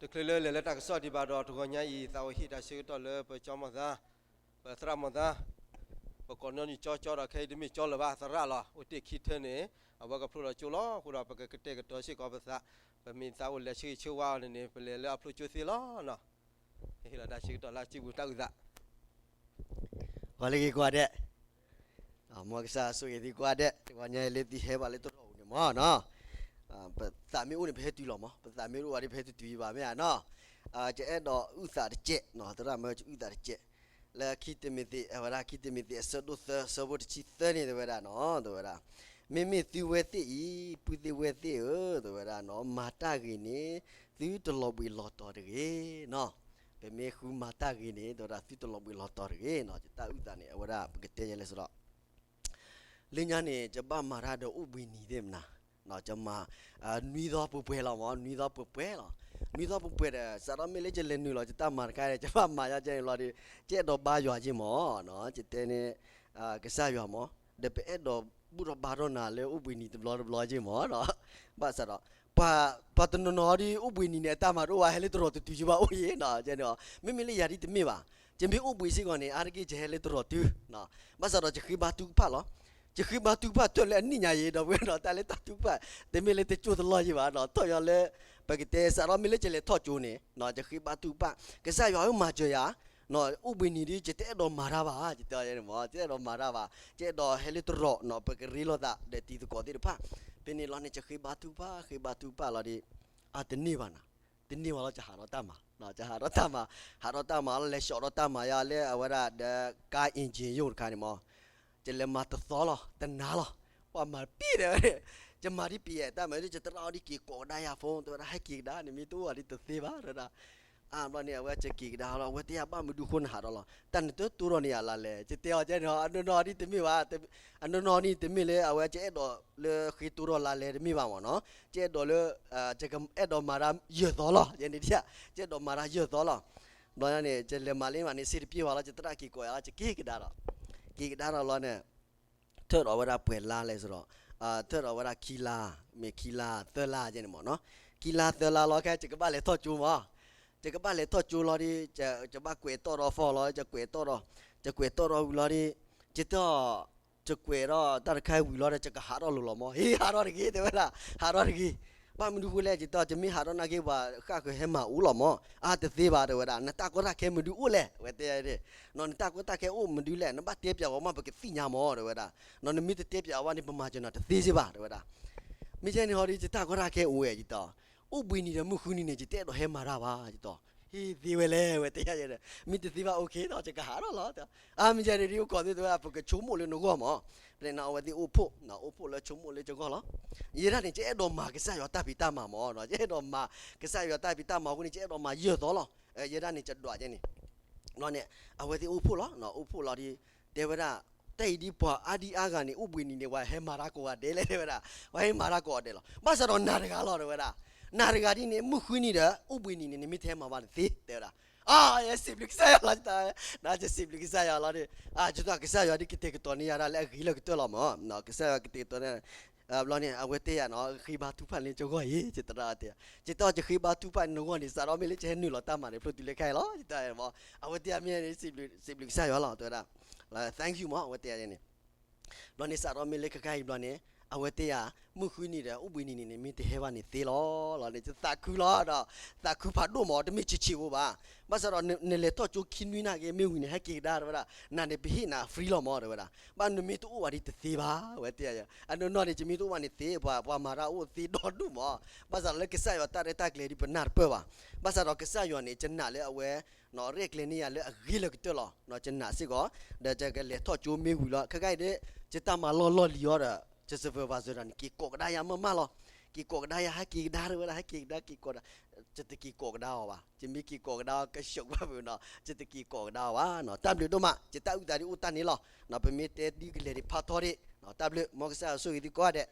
တချုးလၢလဲၤလၢတၢ်ကစီၣ်ဒံးဘၣ်ဒီး တဂီၤညါအံၤ သးအိၣ်ဟ့ၣ်တၢ်ဆၢကတီၢ်လၢပကၠီမီၤသါ, ပသရၣ်မီၤသါ, ပကိးနီၢ်နံၤကၠီကၠီဒီး ခဲအံၤတမ့ၢ်ကၠီလၢၤဘၣ် သရၣ်လီၤ. အိၣ်တ့ၢ်ခံထၢန့ၣ် အဝဲကဖျိလီၤကၠိလီၤ. အဃိဒီးပကကတဲာ်ကတီၤစ့ၢ်ကီးပသး, ပမ့ၢ်သးအိၣ်လဲၤဆၢဂ့ၤဆၢဝါအီၤန့ၣ်န့ၣ် ပလဲၤလၢအဖျိကၠိသ့လီၤနီၤ. ဟ့ၣ်လီၤတၢ်ဆၢကတီၢ်လၢအစုပူၤတၢ်အုၣ်သး ဂီၤလၢအဂ့ၤကိးဂၤဒဲး, မ်ကစၢ်ယွၤဆိၣ်ဂ့ၤသုကိးဂၤဒဲး, တဂီၤညါအံၤလၢသုဟဲဘၣ်လၢတရီၣ်ပူၤန့ၣ်မ့ၢ်နီၤ, ပသးမ့ၢ်အိၣ်န့ၣ် ပဟဲတုၤလီၤမး, ပသးမ့ၢ်တအိၣ်ဘၣ်ဒီးပဟဲတတုၤအံၤဘၣ်မ့ၢ်ဧါနီၤ, ယအဲၣ်ဒိးအုၣ်သးတစဲးနီၤ, သရၣ်မၢယအုၣ်သးတစဲး, လၢခံတံၤမသ့း အဝဲဒၣ်ခံတံၤမသ့းအဆၢဒိၣ်သၢ အဆၢဖိတဆံသၢန့ၣ် တဲဝဲဒၣ်နီၤ, တဲဝဲဒၣ်, မ့မ့ၢ်သုဝဲသ့ၣ်အံၤ ပုၢ်သ့ၣ်ဝဲၢ်သ့ၣ်ဧၢ, တဲဝဲဒၣ်နီၤ, မၤတၢ်ဂ့ၤန့ၣ် သုတလီၤဘှံးလီၤတီၤတဂ့ၤနီၤ. ပမ့ၢ်ဃုမၤတၢ်ဂ့ၤန့ၣ် တဲဝဲဒၣ်သုတလီၤဘှံးလီၤတီၤတဂ့ၤနီၤ. ယတၢ်အုၣ်သးန့ၣ် အဝဲဒၣ်ပကတဲယဲလဲၣ်စ့ၢ်ဒီး လၢညါန့ၣ် ယဘၣ်မၤတၢ်ဒီးအိၣ်ဘှံးနံၤသ့ၣ်မနၤ, ယမၤ နွံသီပှဲၤပှဲၤလီၤမး, နွံသီပှဲၤပှဲၤလီၤ, နွံသီပှဲၤပှဲၤဒီး စးထီၣ်မ့ၢ်လၢယလဲၤနုာ်လီၤ ယတၢ်မၤတခါန့ၣ် ယဘၣ်မၤယါကဲန့ၣ်လီၤဒီး ယအဲၣ်ဒိးဘါယွၤက့မး, ယတဲန့ၣ် ကစၢ်ယွၤမး, ဒီးပအဲၣ်ဒိးဘူၣ်ထီၣ်ဘါထီၣ်နၤလၢအိၣ်ဘှံးနံၤတဘျီတဘျီက့မး, ဘၣ်ဆၣ်ဒီး ပှၤတနီၤနီၤဒ်အိၣ်ဘှံးနံၤန့ၣ် အတၢ်မၤတအိၣ်ဘၣ် ဟဲလၢတရီၣ်တတုၤကဘၣ်အိၣ်ယဲနီၤ, မ့မ့ၢ်လၢယၤဒ်တမ့ၢ်ဘၣ်, ယမ့ၢ်အိၣ်ဘှံးစ့ၢ်ကီးန့ၣ် အါတက့ၢ်ယဟဲလၢတရီၣ်တုၤ, ဘၣ်ဆၣ်ဒီးယဃ့ဘါထုကဖၣ်လီၤ. ယဃ့ဘါထုကဖၣ်တၢၢ်လၢအနံၣ်ညါအံၤ ဒီပုၢ်ဝဲၢ်နီၤ, တၢ်လၢတၢ်ထုကဖၣ် တမ့ၢ်လၢတကၠိတလီၢ်ယံၤဘၣ်နီၤ, ထီၣ်ညီလၢ ပကတဲစးထီၣ်မ့ၢ်လၢ ယလဲၤထီၣ်ကၠိန့ၣ် ယဃ့ဘါထုကဖၣ် ကစၢ်ယွၤဧၢ မၤစၢၤယၤ, အိၣ်ဘှံးနံၤဒီး ယတအဲၣ်ဒိးမၤတၢ်ဘၣ်, ယတဲန့ၣ်မး, ယတအဲၣ်ဒိးမၤတၢ်ဘၣ်, ယအဲၣ်ဒိးဟဲလၢတရီၣ်နီၤ, ပကရ့လိာ်သးဒီးတံၤသကိးသ့ၣ်တဖၣ်, ဖဲန့ၣ်လီၤန့ၣ် ယဃ့ဘါထုကဖၣ် ဃ့ဘါထုကဖၣ်လီၤဒီး အတန့ၢ်ဘၣ်နၤ, တန့ၢ်ဘၣ်လီၤ ယဟးထီၣ်တၢ်မၤ, ယဟးထီၣ်တၢ်မၤ, ဟးထီၣ်တၢ်မၤလီၤ လဲၤဆှီၣ်ထီၣ်တၢ်မၤယါလၢအဝဲဒၣ်ဒီး ကါ engine ယိၣ်တခါန့ၣ်မး, ယလဲၤမၤတသီလီၤ တနၤလီၤ, ပှၤမၤတပ့ၢ်ဒီး ယမၤဒ်ပ့ၢ်ယဲ တၢ်မၤဒ် ယသရၣ်အီၤဒ်က့ၤကိးကဒါယၤဖိ တဲဝဲဒၣ် ဟဲက့ၤကဒါ နမ့ၢ်တအိၣ်ဘၣ်ဒ်တသ့ဘၣ် တဲဝဲဒၣ်, အါဘျီန့ၣ် အဝဲယက့ၤကဒါလီၤ အဝဲတဲယၤ ဘၣ်မနုၤဃိနဟးထီၣ်လီၤ တၢ်နတတိၢ်ထီၣ်န့ၢ်ယၤလါလဲၣ် ယတဲအီၤကဲန့ၣ် အနီၢ်နီၢ်ဒ်တမ့ၢ်ဘၣ်, အနီၢ်နီၢ်န့ၣ် တမ့ၢ်လၢအဝဲယအဲၣ်ဒိးလၢဃ့တိၢ်ထီၣ်လါလဲၣ်တမ့ၢ်ဘၣ်မးနီၤ, ယအဲၣ်ဒိးလၢ ယအဲၣ်ဒိးမၤတၢ်ယဲၢ်သီလီၤ ယဲန့ၣ်ဒ် ယအဲၣ်ဒိးမၤတၢ်ယဲၢ်သီလီၤ, ဘျီန့ၣ် ယလဲၤမၤလၢမးန့ၣ် စ့တပျ့ၢ်ဘၣ်လီၤ ယသရၣ်က့ၤကိးယၤလီၤ ယက့ၤကဒါဒီး က့ၤကဒါဒီးလီၤန့ၣ် ထၢၣ်ဒီးဝဲဒၣ်ပှဲၤလါလဲၣ်စ့ၢ်ဒီး ထၢၣ်ဒီးဝဲဒၣ်ခံလါ, မ့ၢ်ခံလါသၢလါယဲန့ၣ်မးနီၤ, ခံလါသၢလါလီၤ ခဲ ယကဘၣ်လဲၤထီၣ်ကၠိမး, ယကဘၣ်လဲၤထီၣ်ကၠိလီၤဒီး ယဘၣ်ကွဲးတီၣ်ဒီး phone လီၤ ယကွဲးတီၣ်ဒီး, ယကွဲးတီၣ်ဒီးဝံၤလီၤဒီး, ယတဲအီၤ ယကွဲးဒီးတၢ်တခါဝံၤလီၤဒီး ယကဟးထီၣ်လိၤလီၤမး, ဟ့ ဟးထီၣ်တဂ့ၤ တဲဝဲဒၣ်, ဟးထီၣ်တဂ့ၤ, ဘၣ်မနုၤဃိလဲၣ် ယတဲအီၤ ယမ့ၢ်ဟးထီၣ်နာ်က့ ပှၤဃၣ်ဃၢၤဟဲမၤအိၣ်လီၤမး, အါတသ့ဘၣ် တဲဝဲဒၣ်, နတၢ်ကီတၢ်ခဲမနုၤအိၣ်လဲၣ် အဝဲတဲန့ၣ်, နတၢ်ကီတၢ်ခဲအိၣ်မနုၤလဲၣ် နဘၣ်တဲပၠးဝဲမး ပကသ့ၣ်ညါမး တဲဝဲဒၣ်, နမ့ၢ်တတဲပၠးဝဲန့ၣ် ပမၤစၢၤနၤတသ့စ့ၢ်ဘၣ် တဲဝဲဒၣ်, မ့ၢ်ကဲန့ၣ်ဟီဒီး ယတၢ်ကီတၢ်ခဲအိၣ်ဝဲ ယတဲအီၤ အိၣ်ဘှံးနံၤဒီးမုၢ်ဃုနံၤန့ၣ် ယတအဲၣ်ဒိးဟဲမၤတၢ်ဘၣ် ယတဲအီၤ, ဟ့ သ့ဝဲလဲၣ် အဝဲတဲယၤ, မ့ၢ်တသ့ဘၣ် okay ဒီး ယကဟးထီၣ်လီၤ, အါ မ့ၢ်ကဲန့ၣ်ဒ်အိၣ်ခိးသ့ၣ်တဲဝဲဒၣ် ပကဆိကမိၣ်လၢနဂီၢ်မး, ဖဲန့ၣ် အဝဲသ့ၣ်အိၣ်ဖှိၣ်, အိၣ်ဖှိၣ်လၢဆိကမိၣ်လၢယဂီၢ်လီၤ, ယဲဒၣ်န့ၣ် ယအဲၣ်ဒိးမၤကစၢ်ယွၤတၢ်ဖံးတၢ်မၤမး, ယအဲၣ်ဒိးမၤကစၢ်ယွၤတၢ်ဖံးတၢ်မၤအဃိန့ၣ် ယအဲၣ်ဒိးမၤယဲၢ်သီလီၤ, ယဲဒၣ်န့ၣ် ယဒွးကဲန့ၣ် ဘျီန့ၣ် အဝဲသ့ၣ်အိၣ်ဖှိၣ်လီၤ, အိၣ်ဖှိၣ်လီၤဒီး တဲဝဲဒၣ်, တၢ်အံၤဒ်ပှၤအါဒံအါဂၤန့ၣ် အိၣ်ဘှံးနံၤန့ၣ် ပှၤဟဲမၤတၢ်ကိးဂၤဒဲးလဲၣ် တဲဝဲဒၣ်, ပှၤဟဲမၤတၢ်ကိးဂၤဒဲးလီၤ, ဘၣ်ဆၣ်ဒီးနၤတဂၤလီၤ တဲဝဲဒၣ်, နၤတဂၤဒ်န့ၣ် မုၢ်ဃုနံၤဒီး အိၣ်ဘှံးနံၤန့ၣ် နမ့ၢ်တဟဲမၤဘၣ်တသ့ တဲဝဲဒၣ်, အါ ယစံးဘျုးကစၢ်ယွၤလီၤ, ယစံးဘျုးကစၢ်ယွၤလီၤဒီး, ယသးကစၢ်ယွၤဒ်ကတဲာ်ကတီၤန့ၢ်ယၤဒၣ်လၢအဂ့ၤလၢကတၢၢ်လီၤမး, ကစၢ်ယွၤကတဲာ်ကတီၤန့ၢ် ဘျီန့ၣ် အဝဲတဲယၤနီၤ ဃ့ဘါထုကဖၣ်လၢယဂီၢ်အံၤ ယသရၣ်တဲယၤ, ယတဲအီၤ ယဃ့ဘါထုကဖၣ်လၢနဂီၢ်န့ၣ် စးထီၣ်မ့ၢ်လၢယဟဲနုာ်လီၤတၢ်မၤန့ၣ် ဖျိတုၤလၢခဲအံၤလီၤ ယတဲအီၤ, အဝဲတဲယၤမ့ၢ်န့ၣ် စံးဘျုးကစၢ်ယွၤလီၤ တဲဝဲဒၣ်, thank you မး အဝဲတဲယၤန့ၣ် ဘျီန့ၣ် စးထီၣ်မ့ၢ်လၢခဲခါအံၤဘျီန့ၣ် အဝဲတဲယၤ မုၢ်ဃုနံၤဒီး အိၣ်ဘှံးနံၤန့ၣ်န့ၣ် မ့ၢ်တဟဲဘၣ်န့ၣ်သ့လီၤလီၤန့ၣ် ယသးခုလီၤဒီး သးခုဖးဒိၣ်မး တမ့ၢ်ဆံးဆံးဖိဘၣ်, ဘၣ်ဆၣ်ဒီးနလဲၤထီၣ်ကၠိခံနွံနၣ်က့ မ့ၢ်ဝံၤန့ၣ် ဟဲက့ၤကဒါတဲဝဲဒၣ်, နၤန့ၣ် ပဟ့ၣ်နၤ free လီၤမး တဲဝဲဒၣ်, ဘၣ်နမ့ၢ်တအိၣ်ဘၣ်ဒ်တသ့ဘၣ် အဝဲတဲယၤ, အနီၢ်နီၢ်န့ၣ် ယမ့ၢ်တအိၣ်ဘၣ်န့ၣ်သ့ ပှၤ ပှၤမၤတၢ်အိၣ်သ့ဒီဒူၣ်မး, ဘၣ်ဆၣ်ဒီးလၢကစၢ်ယွၤတၢ်ရဲၣ်တၢ်ကျဲၤဒ်ပနၢ်တပၢၢ်ဘၣ်, ဘၣ်ဆၣ်ဒီးကစၢ်ယွၤန့ၣ် ယနာ်လၢအဝဲ ရဲၣ်ကျဲၤန့ၢ်ယၤလၢအဂ့ၤလၢကတၢၢ်လီၤ, ယနာ်စ့ၢ်ကီး, ဒီးယကလဲၤထီၣ်ကၠိမ့ၢ်ဝံၤလီၤ ခဲခါအံၤဒီး ယတၢ်မၤလီၢ်လီၢ်လံၤအီၤဒီး ယစၢၤပၢၤပှၤစၢၤတၢ်န့ၣ် က့ၤကိးကဒါယၤမးမးလီၤ, က့ၤကိးကဒါယၤ ဟဲက့ၤကဒါတဲဝဲဒၣ် ဟဲက့ၤကဒါ က့ၤကိးဒၣ်, ယတက့ၤကိးကဒါအီၤဘၣ်, ယမ့ၢ်က့ၤကိးကဒါအီၤ ကဆှိးဘၣ်မုာ်နီၤ ယတက့ၤကိးကဒါအီၤဘၣ်, တၢ်ဘျုးဒိၣ်မး ယတၢ်အုၣ်သးဒ်အိၣ်တၢ်န့ၣ်လီၤ, ပမ့ၢ်တဲဒ်ကလဲၤဒံးဖးထီဒံး, တၢ်ဘျုး မ်ကစၢ်ယွၤဆိၣ်ဂ့ၤသုကိးဂၤဒဲး